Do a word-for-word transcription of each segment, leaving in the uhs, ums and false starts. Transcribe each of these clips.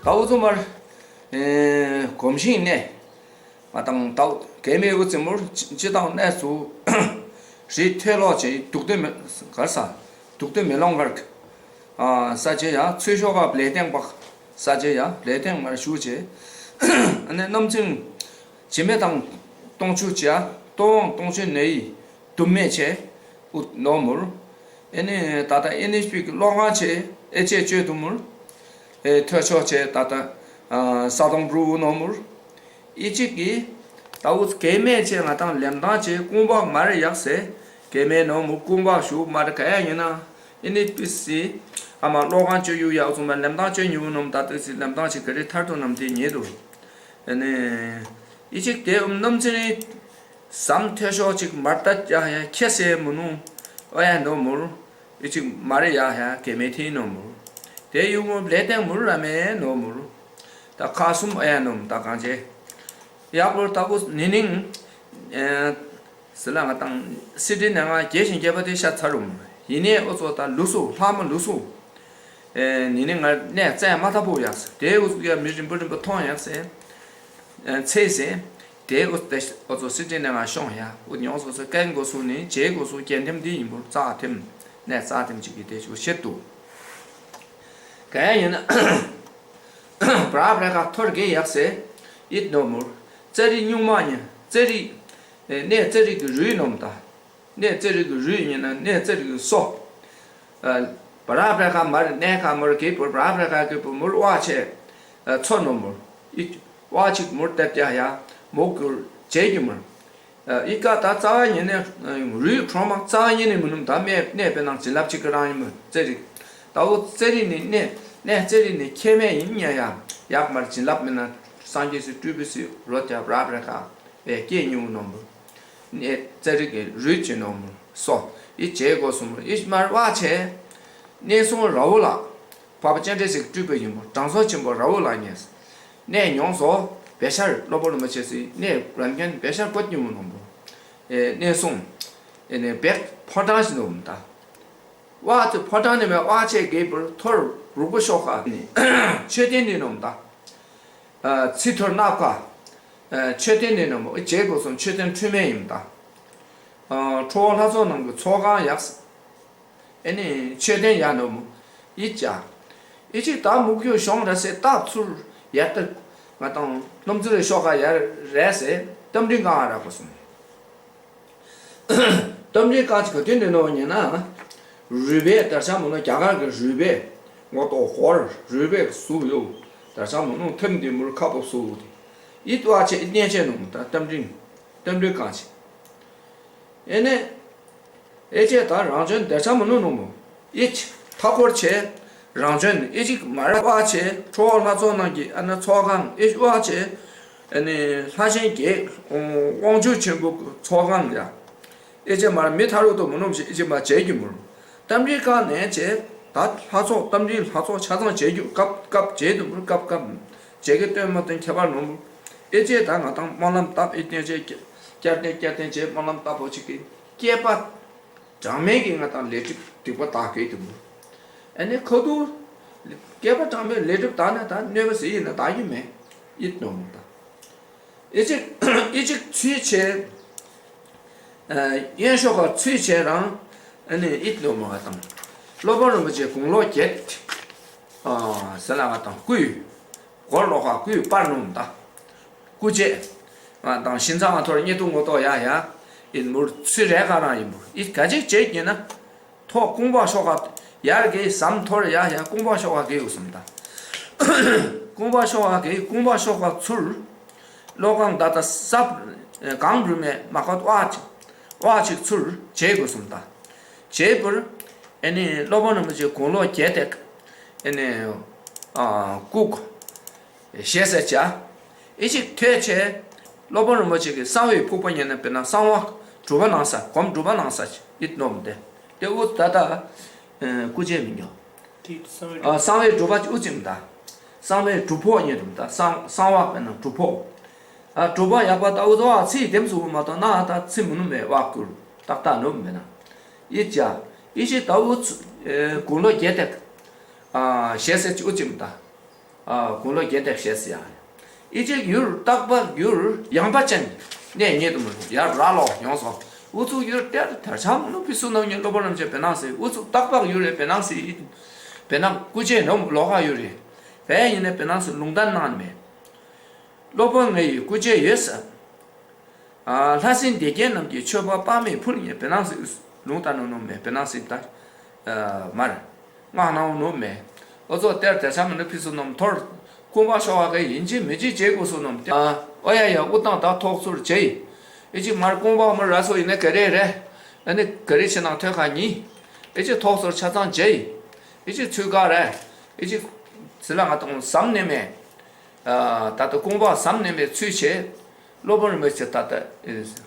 ད་འུ་ཚོ་མར་གོམས་ཤིང་ནས་ང་དང་ད་གད་མེད་འུ་ཚོ་མུར་སྤྱི་བཏང་གནས་སུ་རི་ཐོད་ལོག་བྱས་སྡུག་དེ་མེད་གར་ས་སྡུག་དེ་མེ་ལོང་གར་ས་ཆེ་ཡ་ཚུལ་ཤོག་ག་ལས་སྟེང་པག་ས་ཆེ་ཡ་ལས་སྟེང་མར་ཞུ་བྱས་ཨ་ནི་གནམ་ཚིང་བྱེ་མེ་དང་སྟོང་ཆུ་བྱས་ལྟོ་དབང་སྟོང་ཆུ་ནས་ཡི་དུམ་མེ་ཆེ་འུ་ནོ་མུར། ཨེ་ནི་ད་ལྟ་ཨེན་ཨེཆ་པི་གི་གློག་ཁང་ཆེ་ཨེ་ཆེ་བཅོས་དུ་མུར། ཨེ་ཐོས་ཆོག་ཆེ་ད་ལྟ་ས་དོང་བྲུ་འུ་ནོ་མུར། ཨི་ཅིག་གི་ད་འུ་གད་མེད་ཆེ་ང་དང་ལེམ་ཐང་ཆེ་ཀུང་པག་མར་ཡག་སེ་གད་མེད་ནོ་མུར་ཀུང་པག་ཞུ་མར་ག་ཡ་ཡིན་ན་ཨེ་ནི་པི་སི་ཨ་མ་གློག་ཁང་བཅོས་ཡུ་ཡག་ཚུ་མ་ལེམ་ཐང་བཅོས་ཉུ་ནོམ་ད་ཏི་སི་ལེམ་ཐང་ཆེ་ག་རེ་ཐར་དུ་ནམ་དེ་ཉེ་དུ། ཨེ་ནི་ཨི་ཅིག་དེ་འུ་གནམ་ཚེ་ནི། ཟམ་ཐོས་ཤོག་ཅིག་མར་ལྟ་ཡ་ཡ་ཁྱེད་སེ་མུ་ནུ་ཨོ་ཡ་ནོ་མུར། ཨི་ཅིག་མར་ཡ་ཡ་གད་མེད་ཐིན་ནོ་མུར། དེ་ཡུ་མུ་ལེ་ཏེང་མུར་ར་མེ་ནོ་མུར། ད་ཁ་སུམ་ཨོ་ཡ་ནོ་མུ་ད་གང་ཅེ། ཡག་པོ་ད་བུ་ནི་ནིང་། སི་ལ་ང་དང་སི་ཏི་ནང་ང་རྒྱལ་ཞིང་རྒྱས་པ་དེ་ཤ་ཚ་རུམ། ཡིན་ནའི་ཨོ་ཚོ་ད་ལུ་སུ་ལྷག་མ་ལུ་སུ། ཨེ་ནི་ནི་ང་གནས་བཙན་མ་ཐག་པོ་ཡག་སེ་དེ་འུ་ཚོ་ཡ་མི་རིམ་པ་རིམ་པ་མཐོང་ཡག་སེ། ཨེ་ཚེ་སེ། དེ་འུ་ཚོ་དེ་འུ་ཚོ་སི་ཏི་ནས་ང་ཤོང་ཡ་འུ་ཉོ་སོ་སོ་སྐད་འགོ་སུ་ནི་བྱེད་འགོ་སུ་རྒྱན་ཐེམ་འདི་ཡིན་པོ་རྩ་ཐེམ་ནས་རྩ་ཐེམ་ཅིག་གི་དེ་ཅུ་ཤེད་དུ། ག་ཡ་ཡིན་ན་བྲ་བྲ་ཁ་ཐོར་གེ་ཡག་སེ་ཡིད་ནོ་མུར་རྩ་རི་སྨྱུག་མ་ཉན་རྩ་རི་ནས་རྩ་རི་གི་རུས་ནོམ་ད། གནས་རྩེ་རིགས་ཀྱི་རུས་ཡིན་ན་གནས་རྩེ་རིགས་ཀྱི་སོ། བ་ར་བྲ་ཁ་མར་གནས་ཁ་མར་གི་པུར་བ་ར་བྲ་ཁ་གི་པུར་མུར་ཝ་ཆེ། མཚོ་ནོ་མུར། ཨི་ཝ་ཆིག་མུར་ཏེ་ཏྱ་ཡ་མུ་གུར་བྱེད་ཀྱི་མུར། ཨི་ཀ་ད་རྩ་བ་ཉིད་ནས་རུས་ཁྲོ་མ་རྩ་བ་ཉིད་ནས་མི་ནུམ་ད་གནས་གནས་པའི་ནང་བྱིན་རླབས་ཅིག་གི་རང་ཡིན་མུར་རྩེ་རིགས། ད་འོ་རྩེ་རིགས་ནི་གནས་གནས་རྩེ་རིགས་ནི་ཁྱད་མེད་ཡིན་ཉེ་ཡ་ཡག་མར་བྱིན་རླབས་མི་ན་སངས་རྒྱས་སི་སྤྲུལ་པའི་སི་རོ་ཏྱ་བ་ར་བྲ་ཁ། པའི་སྐད་སྙན་ནོ་མུར། གནས་རྩེ་རིགས་ཀྱི་རུས་ཅི་ནོ་མུར་སོ། ཨི་བྱེད་དགོས་སུ་མུར་ཨི་མར་བ་ཆེ། གནས་སོང་ར་བོ་ལགས། འཕགས་པ་སྤྱན་རས་གཟིགས་སྤྲུལ་པ་ཡིན་མུར་དྲང་སྲོང་ཆེན་པོ་ར་བོ་ལགས་ཉེས། གནས་མྱོང་སོ། བེ་ཤར་སློབ་དཔོན་རིན་པོ་ཆེ་སི་གནས་རང་ཁྱེན་བེ་ཤར་བཀོད་སྙན་ནོ་མུར། ཨེ་གནས་སོང་། ཨེ་ནས་བེག་ཕོ་བྲང་ཞིག་ནོ་མུར་ད། བ་ཚོ་ཕོ་བྲང་ནས་མེ་བ་ཆེ་གེ་པུར་ཐོར་རུག་པོ་ཤོག་ཁ་ནི། མཆོད་རྟེན་འདི་ནོམ་ད། ཚི་ཐོར་ནག་ཁ། མཆོད་རྟེན་འདི་ནོམ་བྱེད་དགོས་སོང་མཆོད་རྟེན་འཁྲུལ་མེད་ཡིན་ད། ཁྲོ་བོ་ལྷ་ཚོགས་རྣམས་ཀྱི་ཚོགས་ཁང་ཡག་ཨེ་ནི་མཆོད་རྟེན་ཡག་ནོམ་ཡིད་ཅག་ཨི་ཅིག་ད་མུག་ཡོད་ཤོང་ར་སེ་རྟགས་ཚུར་ཡར་ལྟ་ང་དང་སྣུམ་ཚུར་རེ་ཤོག་ཁ་ཡར་རེད་སེ་གཏམ་འདྲི་གང་རག་པ་སོང་། གཏམ་འདྲི་ཁ་ཅིག་ག་དུས་འདི་ནོ་ཉེ་ན། རུས་པའི་དར་ཆ་མོ་ན་རྒྱ་གར་གྱི་རུས་པའི་ངོ་ཏོག་ཧོར་རུས་པའི་གཟུགས་ཡོད། དར་ཆ་མོ་ནུ་ཐེམ་འདི་མུར་ཁ་པོ་སུ་དེ། ཨི་ཏུ་ཨ་ཆེ་ཨི་གནས་ཆེ་ནུ་མུ་ད་གཏམ་འདྲི། གཏམ་འདྲི་ཁ་ཅིག་ཨེ་ནས། ཨེ་ཅེ་ད་རང་བྱོན་དར་ཆ་མོ་ནུ་ནུ་མུ། ཨི་ཅི་མཐའ་འཁོར་ཆེ། རང་བྱོན་ཨི་ཅིག་མར་བ་ཆེ་ཁྲོ་བོ་ལྷ་ཚོགས་རྣམས་ཀྱི་ཨ་ན་ཚོགས་ཁང་ཨི་བ་ཆེ། ཨ་ནི་ལྷ་ཆེན་བརྒྱད་དབང་ཕྱུག་ཆེན་པོ་ཚོགས་ཁང་ཡ། ཨི་ཅེ་མར་མི་ཐ་རུ་དུ་མུ་ནུམ་ཞིག་ཨི་ཅེ་མ་བྱེད་རྒྱུ་མུར། གཏམ་འདྲི་ཁང་ནས་ཆེ། ད་ལྷ་ཚོགས་གཏམ་འདྲི་ལྷ་ཚོགས་ཆ་ཚང་བྱེད་རྒྱུ་སྐབས་སྐབས་བྱེད་དུ་མུར་སྐབས་སྐབས་བྱེད་ཀྱི་སྟོན་མ་སྟོན་ཁྱད་པར་ནོར་མུར། ཨི་ཅེ་ད་ང་དང་སྨོན་ལམ་བཏབ་ཨི་སྟོན་ཆེ་བསྐྱར་བསྟན་བསྐྱར་བསྟན་བྱེད་སྨོན་ལམ་བཏབ་པོ་ཅིག་གི་སྐྱེས་པ། གྲངས་མེད་ཀྱི་ང་དང་ལས་སྒྲིབ་སྡིག་པ་དག་གི་དུ་མུ། ཨ་ནི་ཁ་ཐུག་སྐྱེས་པ་གྲངས་མེད་ལས་སྒྲིབ་དག་ནས་ད་གནོད་པ་ཟེར་ཡིན་ན་དག་གི་མེད་ཡིད་ནོ་མུ་ད། ཨི་ཅིག་ཨི་ཅིག་ཚུལ་ཆེ། ཨ་གཡོན་ཤོག་ཁ་ཚུལ་ཆེ་རང་ཨ་ནི་ཡིད་ནོ་མུ་ང་དང་། སློབ་དཔོན་རིན་པོ་ཆེ་དགུང་ལོ་བརྒྱད། ཨ་ཟེར་ལ་ང་དང་སྐུའི་སྒོར་ལོག་ཁ་སྐུའི་པར་ནོ་མུ་ད། སྐུ་རྗེས། ང་དང་ཤིན་ཚང་ང་ཐོར་ཉེ་དུ་ངོ་ཏོ་ཡ་ཡ། ཡིན་མུར་ཚུལ་རེ་ག་རང་ཡིན་མུར་ཨི་ག་ཅིག་བྱེད་ཀྱི་ན། ཐོག་ཀུང་པ་ཤོག་ཁ་ཡར་གི་ཟམ་ཐོར་ཡ་ཡ་ཀུང་པ་ཤོག་ཁ་གི་ཡོད་སམ་ད། ཀུང་པ་ཤོག་ཁ་གི་ཀུང་པ་ཤོག་ཁ་ཚུར། གློག་ཁང་ད་ད་སབ་གང་རུ་མེ་མ་ཁ་ཏུ་ཨ་ཅིག་ཨ་ཅིག་ཚུར་བྱེད་དགོས་སམ་ད། བྱེད་པུར། ཨེ་ནི་སློབ་དཔོན་རིན་པོ་ཆེ་དགུང་ལོ་བརྒྱད་དེ། ཨེ་ནི་ཨ་སྐུ། ཞེས་ཟེར་བྱ། ཨི་ཅིག་ཐོས་ཆེ། སློབ་དཔོན་རིན་པོ་ཆེ་གི་གསང་བའི་ཕུག་པ་ཉན་ན་དཔེར་ན་གསང་བ་སྒྲུབ་པ་གནང་ས་སྒོམ་སྒྲུབ་པ་གནང་ས་ཅིག་ཨིད་ནོམ་དེ། དེ་འུ་ད་ད། སྐུ་རྗེས་མི་ཉོ། དེ་གསང་བའི་ཨ་གསང་བའི་སྒྲུབ་པ་ཅིག་འུ་ཅིམ་ད། གསང་བའི་སྒྲུབ་ཕོག་ཉན་དུམ་ད་གསང་གསང་བ་དཔེར་ན་སྒྲུབ་ཕོག་ཨ་སྒྲུབ་པ་ཡག་པ་ད་འུ་ཚོ་ཨ་ཚིག་དེམ་སུ་མ་གཏོགས་ན་ད་ཚིག་མི་ནུམ་མེ་བ་ཀུར་ཏག་ཏག་ནུམ་མེ་ན། ཨི་ཅ། ཨི་ཅི་ད་འུ་ཚོ་དགུང་ལོ་བརྒྱད་དེ། ཞེས་ཟེར་ཅིག་འུ་ཅིམ་ད། ཨ་དགུང་ལོ་བརྒྱད་དེ་བཞེས་སི་ཡ། ཨི་ཅིག་ཡུལ་རྟག་པ་ཡུལ་ཡངས་པ་ཅན་གནས་ཉེ་དུ་མ་ཡར་ར་ལོ་ཡོངས་སོ། ཨུ་ཚུགས་ཡུལ་གཏེར་དར་ཆ་མུ་ནུ་ཕི་སུ་ནོ་ཉེ་སློབ་དཔོན་རིན་པོ་ཆེ་བེ་ནང་སི་ཨུ་ཚུགས་རྟག་པ་ཡུལ་རེ་བེ་ནང་སི་བེ་ནང་སྐུ་རྗེས་ནོ་ལོ་ཁ་ཡུལ་རེ། བེ་ཡིན་ནས་བེ་ནང་སི་ལུང་བསྟན་གནང་མེད། སློབ་དཔོན་ངེད་ཡི་སྐུ་རྗེས་ཡོད་ས། ལྷ་སྲིན་སྡེ་བརྒྱད་རྣམས་ཀྱི་མཆོད་པ་དཔག་མེད་ཕུལ་ངེས་བེ་ནང་སི་ལུང་བསྟན་ནོ་ནོ་མེད་བེ་ནང་སི་ད། མར། སྔགས་ནང་ནོ་མེད། ཨོ་ཚོ་གཏེར་དེ་ཆ་མི་འདུག་ཕི་སུ་ནོམ་ཐོར། ཀུན་སྤངས་ཤོ་བ་གི་ཡིན་གཅིག་མིན་གཅིག་བྱེད་དགོས་སུ་ནོམ་ཏེ། ཨོ་ཡ་ཡ་ཨུ་ཏང་ད་ཐོག་ཚུར་བྱེད། ཨི་ཅིག་མར་ཀུན་སྤངས་མི་ར་སོ་ཡིན་ན་ག་རེ་རེད། ཨ་ནི་ག་རེ་ཕྱི་ནང་ཐོད་ཁ་གཉིས། ཨི་ཅིག་ཐོག་ཚུར་ཆ་ཚང་བྱེད། ཨི་ཅིག་ཚུལ་ག་རེད། ཨི་ཅིག་ཟི་ལ་ང་དང་ཟམ་ནེ་མེད། ད་ལྟ་ཀུན་སྤངས་ཟམ་ནེ་མེད་ཚུལ་བྱེད། སློབ་དཔོན་རིན་པོ་ཆེ་ད་ལྟ་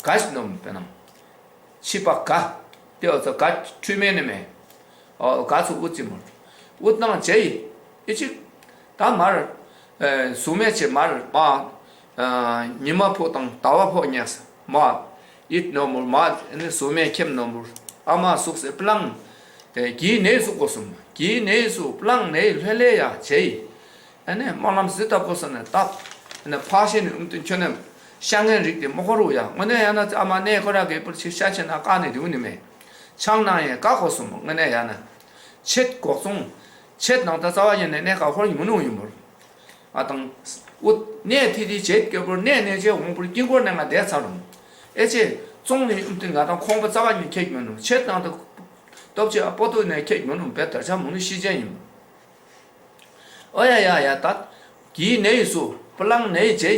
ག་ཞིག་ནོམ་པེ་ནང་། ཕྱི་པ་ག། དེ་འོ་ཚོ་ག་འཁྲུལ་མེད་ནི་མེད། ཨོ་ག་ཚོ་དབུ་ཙི་མོར། དབུ་བཏང་བྱས་ཡི། ཨི་ཅིག་ད་མར། གཟུགས་མེད་ཆེ་མར་མ། ཉི་མ་ཕོག་དང་ཟླ་བ་ཕོག་ཉགས་མ། ཨིད་ནོ་མུར་མ་ནི་གཟུགས་མེད་ཁྱིམ་ནོ་མུར། ཨ་མ་སུག་སེ་པླང་། གྱི་ནས་སུ་གོ་སུམ་གྱི་ནས་སུ་པླང་ནས་ལྷོད་ལྷོད་ཡ་བྱས་ཡི། ཨ་ནི་སྨོན་ལམ་ཟི་ལྟ་བུ་སོ་ནས་བཏབ། ཨ་ནི་ཕག་ཤིང་ནི་ཨུམ་ཏུ་ཁྱོད་ནི་ཤ་ངན་རིགས་དེ་མོ་ཁོ་རུ་ཡ་དངོས་གནས་ཡང་ན་ཨ་མ་གནས་ཁོ་ར་གི་པུར་ཆི་ཤ་ཆེ་ན་བཀག་ནས་དེའུ་ནི་མེད། ཆང་ནང་ཡང་བཀག་གོ་སོང་དངོས་གནས་ཡང་ན། ཆེད་འགོག་སོང་། ཆེད་ནང་ད་རྩ་བ་ཉིད་ནས་གནས་ཁ་ཧོར་ཡིན་མི་ནུ་ཡིན་མོར། ཨ་དང་། ཨུ་གནས་ཐི་ཐི་བྱེད་སྐྱོ་པོར་གནས་གནས་ཆེ་འོང་པུར་དཀྱིལ་འཁོར་ནས་ང་བསྡད་ཚར་རུང་། ཨེ་ཆེ། བཙོང་ནས་ཨུམ་ཏུ་ང་དང་ཁོང་པ་རྩ་བ་ཉིད་ཁྱེད་མི་ནུ་ཆེད་ནང་དུ། སྟོབས་ཆེ་ཨ་པོ་ཏོ་ནས་ཁྱེད་མི་ནུ་བེ་དར་ཆ་མི་ནུ་ཤི་ཅན་ཡིན་མོ། ཨོ་ཡ་ཡ་ཡ་ད། གྱི་ནས་སུ་པ་ལང་ནས་ཇེ།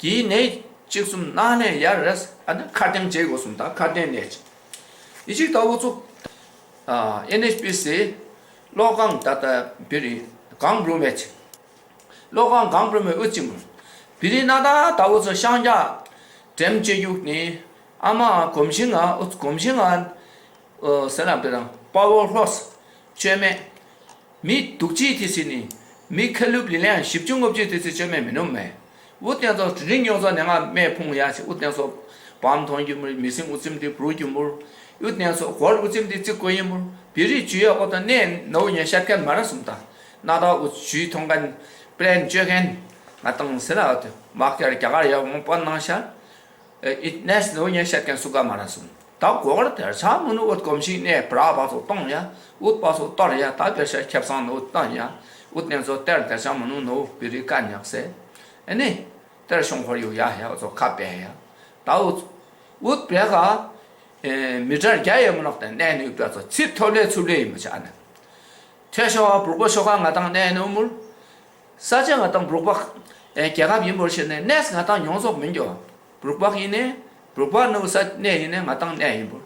གྱི་ནས་གཅིག་གསུམ་ནང་ནས་ཡར་རེས་ཨ་ནི་ཁ་ཏེང་ཇེ་གོ་གསུམ་ད་ཁ་ཏེང་ནས་ཇེ། ཡི་གཅིག་ད་འུ་ཚུགས། ཨེན་ཨེཆ་པི་སི། གློག་ཁང་ད་ད་བི་རི་གང་བུ་རུ་མེད་ཅིག་གློག་ཁང་གང་བུ་རུ་མེད་ཨུ་ཅི་མུ། བི་རི་ན་ད་ད་འུ་ཚུགས་ཤང་རྒྱ། འགྲེམ་ཅེ་རྒྱུག་ནི། ཨ་མ་གོམ་ཤིང་ང་འུ་ཚུགས་གོམ་ཤིང་ང་། ཟེར་ན་བེ་རང་པ་ཝར་ཧོ་སི་བཅོས་མེད། མི་དུག་ཅི་དེ་སི་ནི་མི་ཁ་ལུབ་ལི་ལན་བཞི་བཅུ་ལྔ་བཅུ་དེ་སི་བཅོས་མེད་མི་ནུམ་མེ། འུ་བསྟན་སོགས་དྲི་རིང་ཡོངས་སོགས་ནས་ང་མེ་ཕུང་ཡ་ཆེ་འུ་བསྟན་སོགས་བམ་མཐོང་རྒྱུ་མུར་མི་སེང་འུ་ཙིམ་དེ་བུར་རྒྱུ་མུར། འུ་བསྟན་སོགས་གོར་འུ་ཙིམ་དེ་ཙིག་གོ་ཡིན་མུར་བི་རི་ཇུ་ཡ་ཨོ་ད་ནས་ནོ་ཉེ་ཤར་ཁན་མ་ར་སུམ་ད། ན་ད་འུ་ཇུ་ཐོང་ཁན་པི་ལན་བཅོས་ཁན་ང་དང་སེ་ན་ཨོ་ད་མག་ཀྱར་རྒྱ་གར་ཡ་འོང་པ་ནང་ཤར། ཨི་ནས་ནོ་ཉེ་ཤར་ཁན་སུ་ག་མ་ར་སུམ། ད་གོ་གར་དེར་ཆ་མུ་ནུ་འོད་གོམས་ཤིང་གནས་བྲག་བ་སོ་གཏོང་ཡ། འུད་པ་སོ་གཏོར་ཡ་ད་དཔེར་ཤ་ཁེབས་སང་ནོ་བཏང་ཡ། འུད་ནས་སོ་གཏེར་དེར་ཆ་མུ་ནུ་ནོ་བི་རི་ཀ་ཉག་སེ། ཨེ་ནི། གཏེར་ཤོང་ཧོར་ཡུ་ཡ་ཡ་སོ་ཁ་པེ་ཡ། ད་འུད། འུད་པེ་ག་མི་ཊར་བརྒྱ་ཡས་མུ་ནག་དེ་གནས་ནུས་པ་སོ་ཚིབ་ཐོབ་ལེ་ཚུབ་ལེ་ཡིན་མི་ཆ་ནས། ཐེ་ཤོ་བ་བུར་གོ་ཤོ་ཁ་ང་དང་གནས་ནུ་མུར། ས་ཆ་ང་དང་འབྲུག་པ་རྒྱལ་ཁབ་ཡིན་པོར་ཤེས་ནས་གནས་ང་དང་ཡོངས་རྫོགས་མིན་འགྱོ། འབྲུག་པ་ཡིན་ནས་འབྲུག་པ་ནུ་ས་གནས་ཡིན་ནས་ང་དང་གནས་ཡིན་པོར།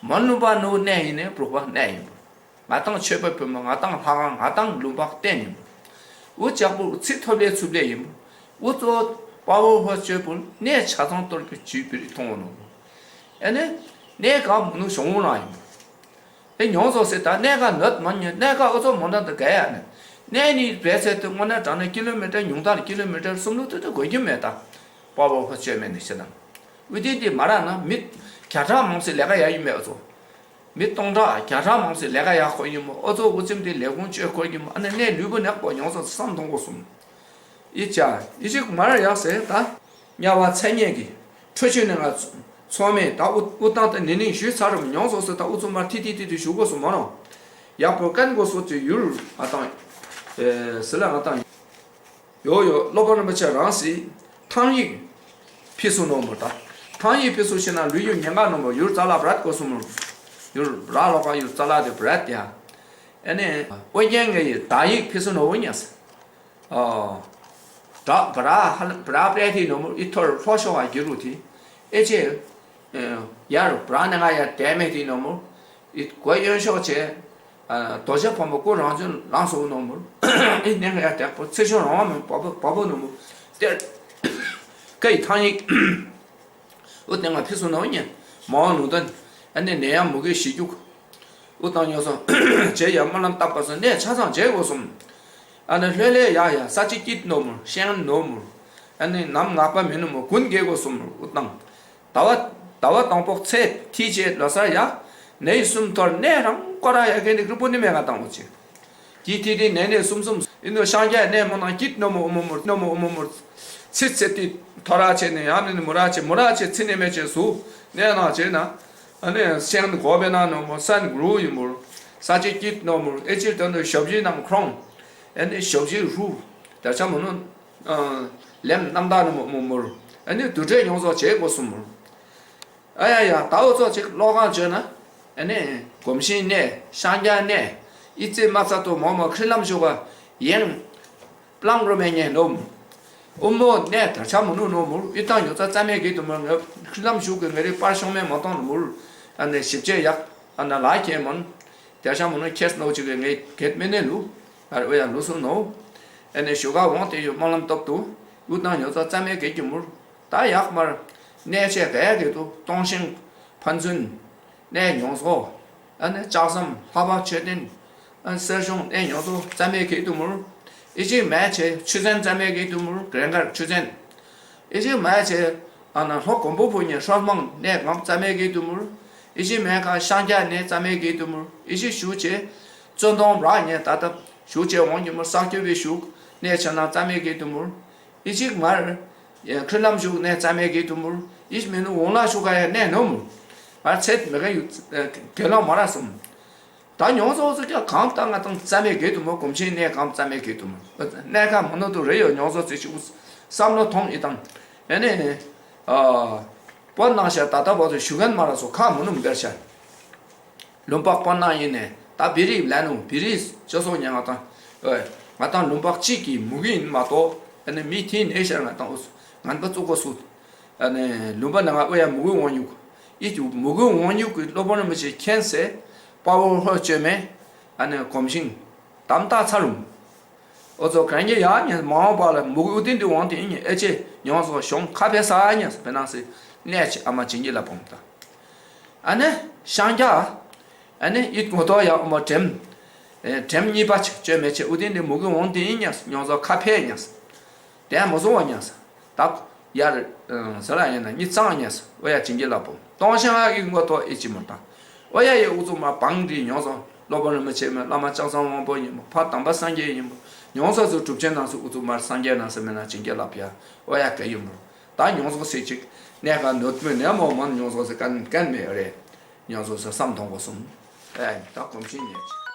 མ་ལུམ་པ་ནུ་གནས་ཡིན་ནས་འབྲུག་པ་གནས་ཡིན་པོར། ང་དང་ཆོས་པ་བོད་མ་ང་དང་ལྷ་ཁང་ང་དང་ལུམ་པ་བསྟན་ཡིན་པོར། འུ་ཅག་པོ་ཚིག་ཐོབ་ལས་ཚུབ་ལས་ཡིན་པོར། འུ་ཚོ་དཔའ་བོ་ཧོ་སྤྱོད་པོར་གནས་ཆ་ཚང་གཏོར་གྱི་ཇུས་པིར་མཐོང་བ་ནོ། ཨེ་ནས་གནས་གང་མུ་ནུ་ཞོང་བོ་ན་ཡིན་པོར། དེ་མྱོང་ཚོ་ཟེར་ད་གནས་ཀ་ནོད་མ་ཉེ་གནས་ཀ་ཨོ་ཚོ་མོ་འདྲ་འདི་ག་ཡ་ནས་གནས་ནི་རེད་ཚེ་དུ་དངོས་གནས་དྲང་ནས་ཀི་ལོ་མི་ཊར་ཉུང་མཐར་ཀི་ལོ་མི་ཊར་གསུམ་ལུག་ཏུ་དུ་དགོས་རྒྱུ་མེད་ད། དཔའ་བོ་ཁོ་བཅོས་མེད་ནི་ཤི་དང་། ཨུ་དེ་འདི་མ་ར་ན་མི་བརྒྱ་ཕྲག་མང་སེ་ལས་ཀ་ཡ་ཡུ་མེད་ཨོ་ཚོ། མི་སྟོང་ཕྲག་བརྒྱ་ཕྲག་མང་སེ་ལས་ཀ་ཡ་ཁོ་ཡུ་མོ་ཨོ་ཚོ་ཨུ་ཚིམ་དེ་ལས་ཁུངས་བཅོས་ཁོ་ཡུ་མོ་ཨ་ནི་གནས་ལུས་པོ་ནག་པོ་མྱོང་ཚོ་བསམ་གཏོང་དགོས་གསུམ། ཨི་ཅག་ཨི་ཅིག་མར་ཡག་ཟེར་ད། དམྱལ་བ་ཚད་མེད་ཀྱི་ཁྲོ་ཆུ་ནས་ང་ཚོགས་མེད་ད་ཨུ་ཨུ་ཏང་ཏ་ནི་ནིང་ཞུས་ཚར་རུ་མྱོང་སོ་སོ་ད་ཨུ་ཚུ་མར་ཐི་ཐི་ཐི་ཐི་ཞུ་དགོས་སོ་མ་རུང་། ཡག་པོ་ཀན་དགོས་སོ་ཅི་ཡུལ་ང་དང་། ཟི་ལ་ང་དང་། ཡོ་ཡོ་སློབ་དཔོན་རིན་པོ་ཆེ་རང་སི་ཐང་ཡིག་ཕི་སུ་ནོ་མོ་ད། ཐང་ཡིག་ཕི་སུ་ཤི་ན་ལུས་ཡུལ་ཉེན་ཁ་ནོ་མོ་ཡུལ་རྩ་ལ་བྲད་དགོས་སོ་མོ། ཡུལ་ར་ལོ་ཁ་ཡུལ་རྩ་ལ་དེ་བྲད་ཡ། ཨེ་ནས་ཨོ་རྒྱན་ངའི་ད་ཡིག་ཕི་སུ་ནོ་བོ་ཉེས། ཨོ། བྲག་བྲག་བྲག་པྲ་ཏི་ནོ་མུར་ཨི་ཐོར་ལྷོ་ཤོ་བ་གི་རུ་ཏི། ཨེ་ཆེ། ཡར་བྲག་ནས་ང་ཡར་དལ་མེད་ཏི་ནོ་མུར། ཨི་གོ་གཡོན་ཤོག་ཆེ། རྡོ་རྗེ་ཕོ་མོ་སྐུ་རང་བྱོན་ལངས་སོ་ནོ་མུར། ཨི་ནས་ང་ཡར་དལ་པོ་ཚེ་ཆུང་རང་བ་མོ་བ་བ་བ་བ་ནོ་མུར། ཏེར། ཀ་ཡི་ཐང་ཡིག་ཨུ་ཏེ་ང་ཕི་སུ་ནོ་ཉེ། མ་འོང་ལུང་བསྟན། ཨ་ནི་ནད་ཡམས་མུ་གེ་ཞི་རྒྱུག་ཨུ་ཏང་ཉོ་སོང་། བྱེད་ཡ་སྨོན་ལམ་བཏབ་པ་སོང་གནས་ཆ་ཚང་བྱེད་དགོས་སོང་། ཨ་ནི་ལྷོད་ལྷོད་ཡ་ཡ་ས་ཅི་སྐྱིད་ནོ་མུར་ཤེང་ནོ་མུར། ཨ་ནི་ནམ་ངག་པ་མི་ནོ་མུར་དགུན་རྒྱལ་དགོས་སོང་མུར་ཨུ་ཏང་། ཟླ་བ་ཟླ་བ་དང་པོ་ཚེས་ཐི་བྱེད་ལོ་སར་ཡ། ནས་གསུམ་ཐོར་གནས་རང་ཀོ་ར་ཡ་གན་ནི་ཀྲི་པུ་ནི་མེ་ག་དང་འོ་ཆེ། ཀྱི་ཐི་ཐི་ནས་ནས་གསུམ་གསུམ། ཨིན་ནོ་ཤང་རྒྱ་གནས་མོ་ནང་སྐྱིད་ནོ་མོ་ཨོ་མོ་མོར་ནོ་མོ་ཨོ་མོ་མོར། ཚི་ཚི་ཏི་ཐོ་ར་ཆེ་ནི་ཡང་ནི་མོ་ར་ཆེ་མོ་ར་ཆེ་ཚི་ནི་མེ་ཆེ་སུ་གནས་ན་ཆེ་ན། ཨ་ནི་སེང་གོ་བེ་ན་ནོ་མོ་སན་གུ་རུ་ཡིན་མོར། ས་ཆེ་སྐྱིད་ནོ་མོར་ཨེ་ཅིར་དོན་དུ་ཞབས་ཕྱི་རྣམས་ཁྲོང་། ཨ་ནི་ཞབས་ཕྱི་ཧྲུ། དར་ཆ་མོ་ནོ། ལེམ་རྣམ་དག་ནོ་མོ་མོ་མོར། ཨ་ནི་དུ་དྲེ་ཡོངས་རྫོགས་བྱེད་དགོས་སུ་མོར། ཨ་ཡ་ཡ་ད་འུ་ཚོ་ཅིག་ཀློག་གང་བྱོས་ན། ཨ་ནི་གོམས་ཤིང་གནས་ཤང་རྒྱ་གནས་ཨི་ཙི་མ་ཚ་ཏུ་མོ་མོ་ཁྲི་ལམ་ཞུ་ག་ཡེང་། པླང་རོ་མེ་ཉེ་ནོམ། ཨུ་མོ་གནས་དར་ཆ་མོ་ནུ་ནོ་མུར་ཨི་ཏང་ཡོ་ཙ་ཙ་མེ་གི་ཏུ་མུར་ངེ་ཁྲི་ལམ་ཞུ་གི་ངེ་རི་པར་ཤོང་མེ་མོ་ཏོང་ནུ་མུར། ཨ་ནི་ཞིབ་ཆེ་ཡག་ཨ་ན་ལ་ཁྱེ་མོན། དར་ཆ་མོ་ནུ་ཁྱེས་ནོ་ཅིག་གི་ངེ་གེད་མེ་ནེ་ལུ། ཨ་རི་ཨོ་ཡ་ལུ་སུ་ནོ། ཨ་ནི་ཞུ་ག་འོང་དེ་ཡོ་མོ་ལམ་སྟོབ་ཏུ་ཨུ་ཏང་ཡོ་ཙ་ཙ་མེ་གི་ཏུ་མུར། ད་ཡག་མར་གནས་ཆེ་ག་ཡ་གི་ཏུ་སྟོང་ཤིང་ཕན་ཚུན་གནས་མྱོང་སོ། ཨ་ནི་ལྕགས་ཟམ་ལྷ་པ་མཆོད་རྟེན། ཨ་ནི་གསེར་གཞོང་གནས་མྱོང་སོ་རྩ་མེད་གེ་ཏུ་མུར། ཨི་ཅིག་མེ་ཆེ་ཆུ་ཚན་རྩ་མེད་གེ་ཏུ་མུར་གྲེ་འགར་ཆུ་ཚན། ཨི་ཅིག་མེ་ཆེ་ཨ་ན་ལྷོ་གོམ་པོ་ཕུ་ཉེ་ཧྲོལ་མང་གནས་གམ་རྩ་མེད་གེ་ཏུ་མུར། ཨི་ཅིག་མེ་ཁ་ཤང་རྒྱ་གནས་རྩ་མེད་གེ་ཏུ་མུར། ཨི་ཅིག་ཞུ་ཆེ་བཙོན་དོང་ར་ཉེ་ད་ལྟ་ཞུ་ཆེ་འོང་གི་མུར་བསགས་རྒྱུ་བའི་ཞུགས་གནས་ཆེ་ན་རྩ་མེད་གེ་ཏུ་མུར། ཨི་ཅིག་མར། ཡང་ཁྲི་ལམ་ཞུགས་གནས་རྩ་མེད་གེ་ཏུ་མུར། ཨི་ཅིག་མེ་ནུ་འོང་ལ་ཞུགས་ག་ཡ་གནས་ནོ་མུར། ང་ཚེ་མེ་ག་ཡུ་གེ་ལོ་མ་ར་སོམ། ད་མྱོང་ཚོ་ཚོ་ཀྱ་གང་ལྟ་ང་དང་རྩ་མེད་གེ་ཏུ་མུར་གོམས་ཆེན་གནས་གང་རྩ་མེད་གེ་ཏུ་མུར། གནས་ག་མ་ནོ་ཏུ་རེ་ཡོ་མྱོང་ཚོ་ཚེ་ཞུགས་བསམ་བློ་ཐོང་ཨི་དང་། ཨེ་ནས། ཨ། པོ་ནང་ཤ་ད་ལྟ་བ་ཚོ་ཞུ་གན་མ་ར་སོ་ཁ་མུ་ནུ་མི་དར་ཤ། ལུང་པ་དཔོན་ནང་ཡིན་ནས་ད་བི་རིགས་ལ་ནུ་བི་རིགས་སྤྱི་ཚོགས་ཉ་ང་དང་། ཨོ། ང་དང་ལུང་པ་གཅིག་གི་མུ་གི་ཡིན་མ་གཏོགས་ཨ་ནི་མི་ཐིན་ནས་ཤར་ང་དང་ཨུ་ངན་པ་བཙུགས་གོ་སུ། ཨ་ནི་ལུང་པ་ནང་ཨོ་ཡ་མུ་གི་འོང་ཉུག་ཨི་ཅུ་མུ་གི་འོང་ཉུག་གི་སློབ་དཔོན་རིན་པོ་ཆེ་མཁྱེན་སེ་དཔའ་བོ་ལྷོ་བཅོས་མེ་ཨ་ནི་གོམ་ཤིང་དམ་ད་ཚ་རུང་། ཨོ་ཚོ་གན་གྱི་ཡ་ཉེ་མ་འོངས་པ་ལ་མུ་གུ་ཨུ་ཏིན་ཏི་འོང་དེ་ཉེ་ཨེ་ཅེ་ཉོང་སོ་གཞུང་ཁ་ཕེ་ས་ཉེ་སོ་ཕེ་ནང་སི་གནས་ཆེ་ཨ་མ་བྱིན་གྱི་ལ་བོང་ད། ཨ་ནི་ཤང་རྒྱ། ཨ་ནི་ཨིད་ངོ་ཏོ་ཡ་ཨོ་མོ་དྲེམ། ཨེ་དྲེམ་གཉིས་པ་ཆེ་བཅོས་མེ་ཆེ་ཨུ་ཏིན་ཏི་མུ་གུ་འོང་དེ་ཉེ་སོ་ཉོང་སོ་ཁ་ཕེ་ཉེ་སོ། དེ་མོ་སོ་བ་ཉེ་སོ། ད་ཡར་ཟེར་ལ་ཡིན་ན་གཉིས་གཙང་ཉེ་སོ་ཨོ་ཡ་བྱིན་གྱི་ལ་བོང་སྟོང་ཤང་ཨ་ཨིད་ངོ་ཏོ་ཨེ་ཅི་མོ་ད། ཨོ་ཡ་ཡི་ཨུ་ཚུགས་མ་བང་འདི་ཉོང་སོ། སློབ་དཔོན་རིན་པོ་ཆེ་མོ་བླ་མ་ལྕགས་ཟམ་དབང་པོ་ཡིན་མོ་ཕ་དམ་པ་སངས་རྒྱས་ཡིན་མོ་ཉོང་སོ་ཚུ་གྲུབ་ཆེན་ནང་སུ་ཨུ་ཚུགས་མར་སངས་རྒྱས་ནང་སུ་མེད་ན་བྱིན་གྱི་ལ་བོང་ཨོ་ཡ་ག་ཡིན་མོ། ད་ཉོང་སོ་སེ་ཅིག་གནས་ག་ནོད་མོ་ནས་མོ་མོ་ཉོང་སོ་སེ་ཀན་ཀན་མེ་རེ། ཉོང་སོ་སེ་བསམ་མཐོང་གོ་སུམ། ཨེ་ད་གོམས་ཤིང་ཉེ་ཅིག